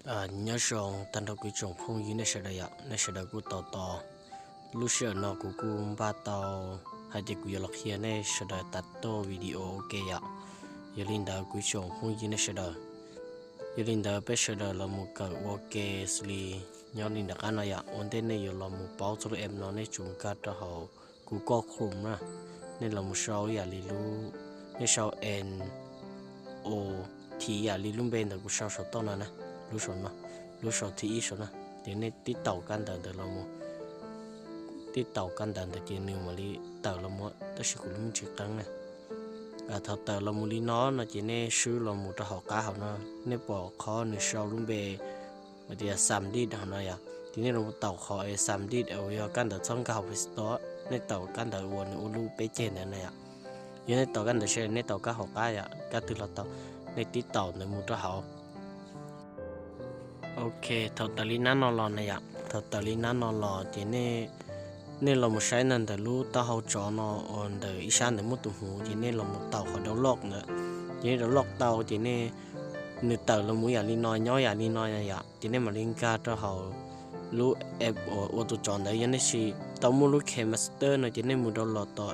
Nyob zoo tag nrho kuv tsoom phooj ywg nej sawv daws yom, nej sawv daws kuj tos tos. Lub sij hawm no kuv kuj npaj tau hais tias kuv yuav los qhia nej sawv daws tas tuj video ua ke yom. Yog li ntawd kuv tsoom phooj ywg nej sawv daws, yog li ntawd peb sawv daws los mus kawm ua ke xws li nyob li nram qab no yom. Ua ntej nej yuav los mus paub txog lub app no nej tsum nkag rau hauv Google Chrome na. Nej los mus sau ib yam li lub, nej sau N O T ib yam li lub npe ntawd kuv sau saum toj no na, lub saum no, lub saum thib ib saum na. Ces nej tib taus kab ntawv ntawd los mus, tib taus kab ntawv ntawd ces nws mam li tawm los mus, tab sis kuv lub me tsis qeeb na. Thaum tawm los mus li no no ces nej swb los mus rau hauv qab hauv no, nej pom qhov nws sau lub npe hais tias Xam Dij hauv no yom, ces nej los mus taus qhov Xam Dij uas yog kab ntawv txhob nkag hauv Play Store, nej taus kab ntawv uas nws ua lub peb ceg ntawd na yom. Yog nej taus kab ntawv seb nej taus kab hauv qab yom, kab twg los tau, nej tib taus ntawd mus rau hauv. Ok, thaum tawm li nab no los na yom, thaum tawm li nab no los ces nej los mus saib ntawm lub taub hau tsov no uas ntawm ib sab ntawm muaj tus hmuv, ces nej los mus taus qhov download ntawd. Ces nej download tau ces nej, nws tawm los mus yam li no, nyob yam li no yom, ces nej mam li nkag rau hauv lub app uas ua tus tsov ntawd. Yog nej tsis tau muaj lub KineMaster no ces nej mus download tom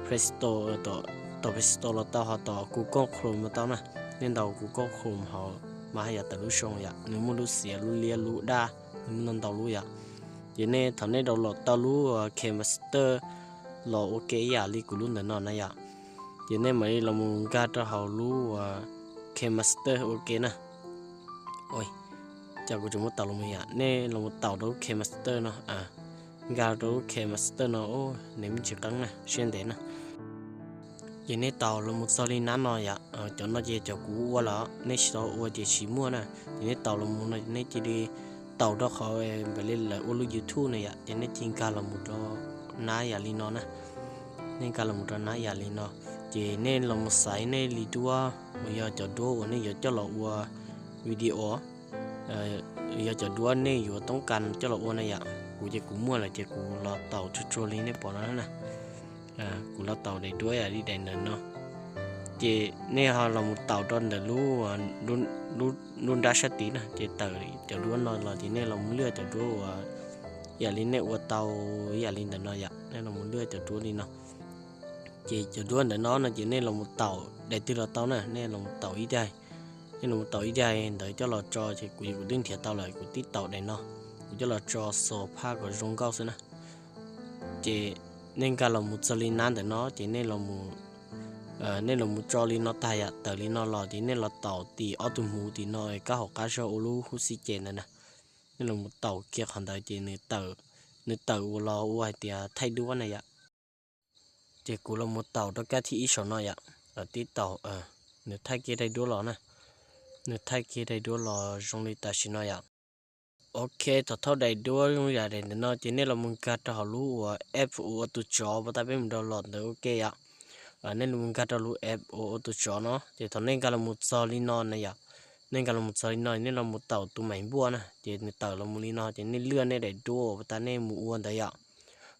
Play Store, tom Play Store los tau, ho tom Google Chrome los tau na. Nej ntaus Google Chrome hauv mas haj yam tawm lub zoo yom, nws muaj lub xiav, lub liab, lub daj, nws muaj ntau ntau lub yom. Ces nej thaum nej download tau lub KineMaster los ua ke ib yam li kuv lub ntawm no na yom, ces nej mam li los mus nkag rau hauv lub KineMaster ua ke na. Cas kuv tseem muab taus los mus yom, nej los mus taus rau lub KineMaster no, nkag rau lub KineMaster no, nws me ntsis qeeb na, siab ntev na. Ces nej taus los mus txog li nab no yom, cov no ces cov kuv ua lawm, nej tsis tau ua ces tsis muaj na. Ces nej taus los mus no nej cia li taus rau qhov npam li lawv ua lub YouTube na yom, ces nej cia li nkag los mus rau nab yam li no na. Nej nkag los mus rau nab yam li no, ces nej los mus xaiv nej li duab uas yog cov duab uas nej yuav coj los ua video, yog cov duab nej yuav toob kas coj los ua na yom. Kuv ces kuv muaj lawm ces kuv los taus tsuag tsuag li nej pom no na. Kuv los taus daim duab yam li daim ntawm no. Ces nej ho los mus taus rau ntawm lub nrab sab tid na, ces tawm cov duab no los ces nej los mus lwaj cov duab uas yam li nej ua tau yam li ntawm no yom, nej los mus lwaj cov duab li no. Ces cov duab ntawm no no ces nej los mus taus daim twg los tau na, nej los mus taus ib daim, nej los mus taus ib daim ntawd coj los tso, ces kuv, kuv twb nrhiav tau lawm, kuv tib taus daim no, kuv coj los tso xo phaj kom zoo nkauj xwb na. Ces nej nkag los mus txog li nab ntawm no ces nej los mus tso li no tag yom, tawm li no los ces nej los taus tim ob tug hmuv tim no kab hauv qab zog ua lub hub xib ces ntawd na. Nej los mus taus kiag qhov ntawd ces nws tawm ua los ua hais tias thaij duab na yom. Ces kuv los mus taus rau kab thib ib saum no yom, tib taus, nws thaij kiag daim duab los na, nws thaij kiag daim duab los zoo li tam sim no yom. Ok, thaum thaij daim duab zoo yam daim ntawm no ces nej los mus nkag rau hauv lub uas app uas ua tus tsov uas tas peb mus download ntawd ua ke yom. Nej los mus nkag rau lub app uas ua tus tsov no ces thaum nej nkag los mus txog li no na yom, nej nkag los mus txog li no nej los mus taus tus maim npuaj na ces nws tawm los mus li no ces nej lwaj nej daim duab uas tas nej mus ua ntawd yom.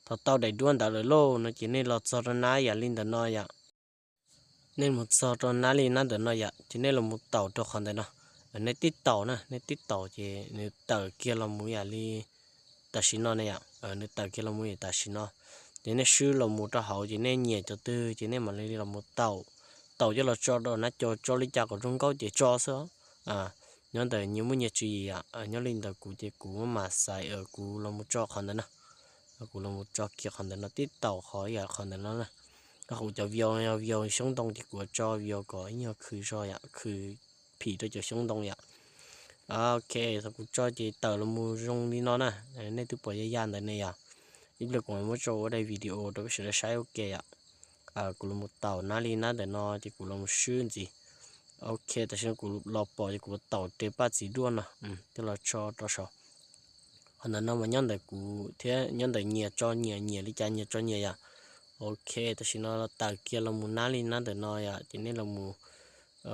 Thaum tau daim duab ntawd lawm lauj no ces nej los txog rau nab yam li ntawm no yom. Nej mus txog rau nab li nab ntawm no yom ces nej los mus taus rau qhov ntawm no. Nej tib taus na, nej tib taus ces nws tawm kiag los mus yam li tam sim no na yom, nws tawm kiag los mus yam tam sim no. Ces nej swb los mus rau hauv ces nej nyiam cov twg ces nej mam li los mus taus, taus coj los tso rau nab co, tso li cas kom zoo nkauj ces tso xwb. Nyob ntawm nyias muaj nyias tswv yim yom, nyob li ntawm kuv ces kuv mam xaiv kuv los mus tso qhov ntawm no. Kuv los mus tso kiag qhov ntawm no, tib taus qhov yam qhov ntawm no na. Kuv cov view, view xyoob ntoo ces kuv tso view kom ib nyuag khwv zog yom, khwv phim rau cov xyoob ntoo yom. Ok, thaum kuv tso ces tawm los mus zoo li no na. Nej twb pom ya ya ntawd ne yom. Ib pliag kuv mam muab tso ua daim video rau peb sawv daws saib ua ke yom. Kuv los mus taus nab li nab ntawm no ces kuv los mus swb ntxiv. Ok, tam sim no kuv los pom ces kuv taus tes paj txiv duaj no coj los tso rau saum. Qhov ntawm no mas nyob ntawm kuv thiab, nyob ntawm nyias tso nyias, nyiam li cas nyias tso nyias yom. Ok, tam sim no tawm kiag los mus nab li nab ntawm no yom, ces nej los mus,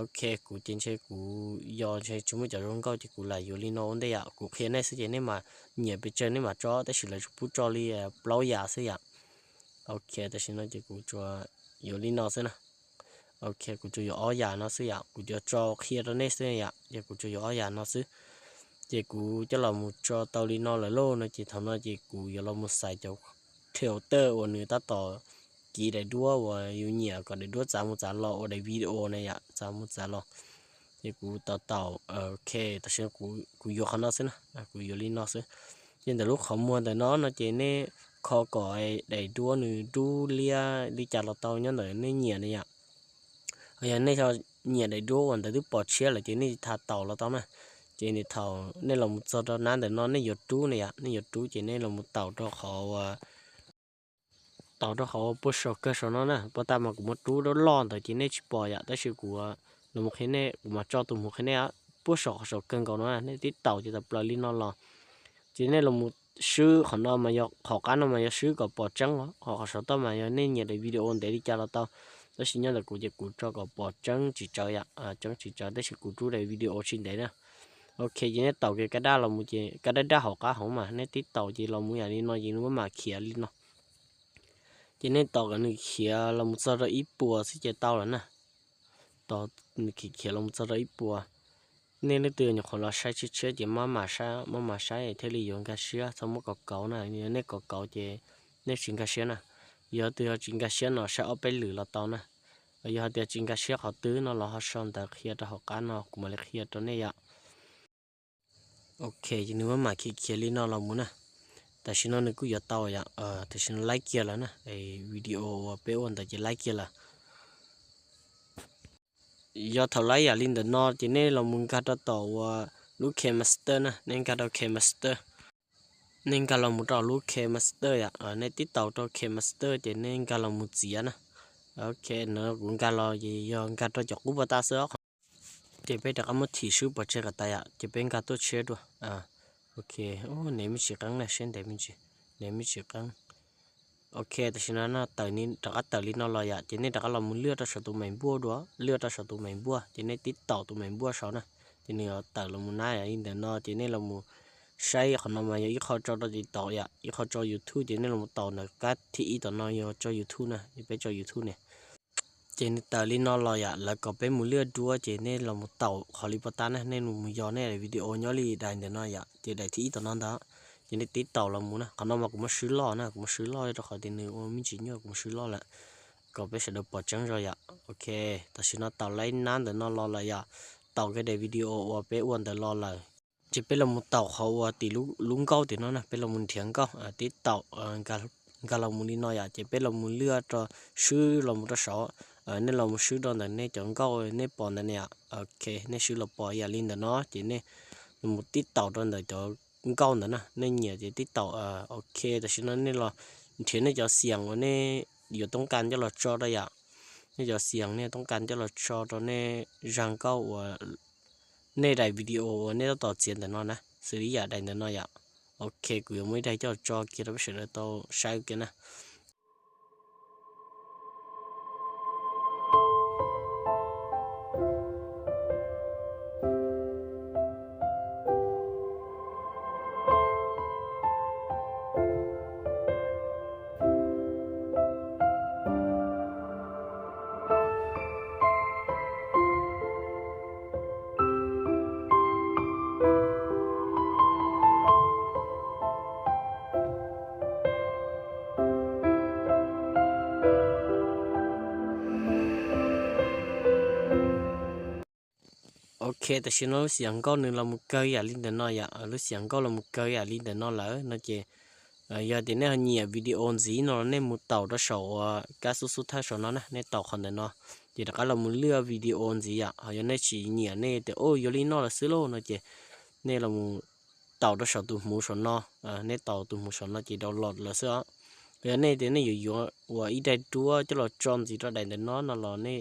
ok, kuv ces ntshe kuv yog ntshe tsis muaj cov zoo nkauj ces kuv lam yuav li no ua ntej yom. Kuv qhia nej xwb ces nej mam nyiam pes tsawg nej mam tso, tab sis lawv tsuas pub tso li plaub yam xwb yom. Ok, tam sim no ces kuv tsuas yuav li no xwb na. Ok, kuv tsuas yuav ob yam no xwb yom, kuv yuav tso qhia rau nej xwb yom, ces kuv tsuas yuav ob yam no xwb. Ces kuv coj los mus tso tau li no lawm lauj no ces thaum no ces kuv yuav los mus xaiv cov filter uas nws tab tom kiv daim duab uas yus nyiam kom daim duab txav mus txav los ua daim video na yom, txav mus txav los. Ces kuv tau tau, ok, tam sim no kuv yuav qhov no xwb na, kuv yuav li no xwb. Ces ntawm lub qhov muag ntawm no no ces nej kho kom daim duab nws dub liab li cas los tau nyob ntawm nej nyiam na yom. Yog nej nyiam daim duab uas ntawd twb pom tshiab lawm ces nej tha taus los tau na. Ces thaum nej los mus txog rau nab ntawm no nej yuav rub na yom, nej yuav rub ces nej los mus taus rau qhov uas taus rau qhov puag saum kawg saum no na, puag ta mas kuv muab rub dab loj ntawd ces nej tsis pom yom, tab sis kuv los qhia nej, kuv mam tso tus hmuv qhia nej puag saum qhov saum kawg nkaus no, nej tib taus ces tawm plaws li no los. Ces nej los mus swb qhov no mas yog qhov qab no mas yog swb kom pom tseeb, qhov qhov saum toj mas yog nej nyiam daim video ntev li cas los tau. Tab sis nyob ntawm kuv ces kuv tso kom pom tseeb tsis tsawv yom, tseeb tsis tsawv tab sis kuv rub daim video tsis ntev na. Ok, ces nej taus kiag kab daj los mus ces kab daj daj hauv qab hauv mas nej tib taus ces los mus yam li no ces nws muab mam khiav li no. Ces nej tos kom nws khiav los mus txog rau ib puas xwb ces tau lawm na. Tos nws khiav khiav los mus txog rau ib puas. Nej leej twg nyuam qhuav los saib tshiab tshiab ces maj mam saib, maj mam saib thiaj li yuav nkag siab, txhob muab kov kauv na, yog nej kov kauv ces nej tsis nkag siab na. Yog twg yog tsis nkag siab no saib ob peb lwm los tau na. Yog hais tias tsis nkag siab qhov twg no los ho sau ntawv qhia rau hauv qab no kuv mam li qhia rau nej yom. Ok, ces nws maj mam khiav khiav li no los mus na. Tam sim no nws kuj yuav tau yom, tam sim no laib kiag lawm na, video uas peb ua ntawd ces laib kiag lawm. Yog thaum laib yam li ntawm no ces nej los mus nkag rau tom uas lub KineMaster na, nej nkag rau KineMaster. Nej nkag los mus rau lub KineMaster yom, nej tib taus rau KineMaster ces nej nkag los mus txiav na. Ok, no kuv nkag los ces yog nkag rau cov qub puag ta xwb os. Ces peb rov qab muab thim swb pov tseg kom tas yom, ces peb nkag tuaj tshiab dua. Ok, nws me ntsis qeeb na, siab ntev me ntsis, nws me ntsis qeeb. Ok, tam sim no rov qab tawm li no los yom, ces nej rov qab los mus lwaj rau saum tus meem npuaj dua, lwaj rau saum tus meem npuaj ces nej tib taus tus meem npuaj saud na, ces nws yuav tawm los mus nab yom, li ntawm no ces nej los mus saib qhov no mas yog ib qho tso rau TikTok yom, ib qho tso YouTube ces nej los mus taus ntawm kab thib ib tom no yog tso YouTube na, peb tso YouTube ne. Ces nws tawm li no los yom, lawv kom peb mus lwaj duab ces nej los mus taus qhov li puag ta na, nej los mus yog nej daim video nyob li daim ntawm no yom, ces daim thib ib tom no ntag. Ces nej tib taus los mus na, qhov no mas kuv muab swb loj na, kuv muab swb loj rau qhov tias nws ua me ntsis nyuaj, kuv muab swb loj lawm kom peb sawv daws pom tseeb zog yom. Ok, tam sim no taus laib nab ntawm no los lawm yom, taus kiag daim video uas peb ua ntawd los lawm. Ces peb los mus taus qhov uas tim lub nkauj tim no na, peb los mus nrhiav nkauj, tib taus nkag los mus li no yom, ces peb los mus lwaj rau, swb los mus rau saud. Nej los mus swb rau ntawm nej cov nkauj nej pom ntawd ne yom. Ok, nej swb los pom yam li ntawm no ces nej los mus tib taus rau ntawm cov nkauj ntawd na, nej nyiam ces tib taus. Ok, tam sim no nej los nrhiav nej cov xiam uas nej yuav toob kas coj los tso rau yom. Nej cov xiam nej toob kas coj los tso rau nej zaj nkauj uas nej daim video uas nej tab tom txiav ntawm no na, xws li yam daim ntawm no yom. Ok, kuv yuav muab ib daim coj los tso kiag rau peb sawv daws tau saib kiag na. Ok, tam sim no lub xiam nkauj nws los mus kawg yam li ntawm no yom, lub xiam nkauj los mus kawg yam li ntawm no lawm no ces yog tias nej ho nyiam video ntxiv no los nej mus taus rau saum uas kab xub xub thawj saum no na, nej taus qhov ntawm no ces rov qab los mus lwaj video ntxiv yom. Ho yog nej tsis nyiam, nej tias yuav li no lawm xwb lauj no ces nej los mus taus rau saum tus hmuv saum no, nej taus tus hmuv saum no ces download lawm xwb os. Yog nej tias nej yuav yuav ua ib daim duab coj los tso ntxiv rau daim ntawm no no los nej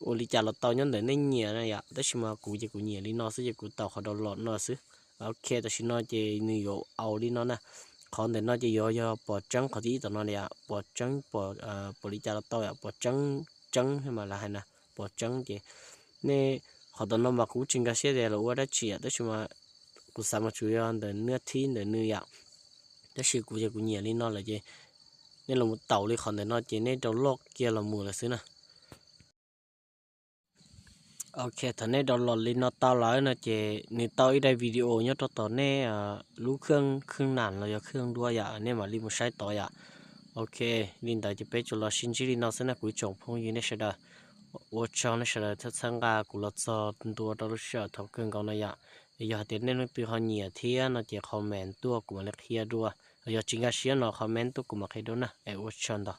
ua li cas los tau nyob ntawm nej nyiam na yom, tab sis mas kuv ces kuv nyiam li no xwb ces kuv taus qhov download no xwb. Ok, tam sim no ces nws yuav au li no na. Qhov ntawm no ces yuav yog pom tseeb qhov thib ib tom no yom, pom tseeb, pom li cas los tau yom, pom tseeb, tseeb mas lawv hais na, pom tseeb ces nej, qhov tom no mas kuv tsis nkag siab tias lawv ua dab tsi yom, tab sis mas kuv xav mas tsuas yog ntawm nws thib ntawm nws yom. Tab sis kuv ces kuv nyiam li no lawm ces nej los mus taus li qhov ntawm no ces nej download kiag los mus lawm xwb na. Ok, thaum nej download li no tau lawm no ces nws tau ib daim video nyob rau tom nej lub khwj khwj nam los yog khwj duab yom, nej mam li mus saib tod yom. Ok, li ntawd ces peb tsuas los sib ntsib li no xwb na kuv ib tsoom phooj ywg nej sawv daws. Ua tsaug nej sawv daws txhawb nqa kuv los txog ntua rau lub sij hawm thaum kawg nkaus no yom. Yog hais tias nej leej twg ho nyiam thiab no ces comment tuaj kuv mam li qhia dua. Yog tsis nkag siab no comment tuaj kuv mam qhia dua na. Es ua tsaug ntau.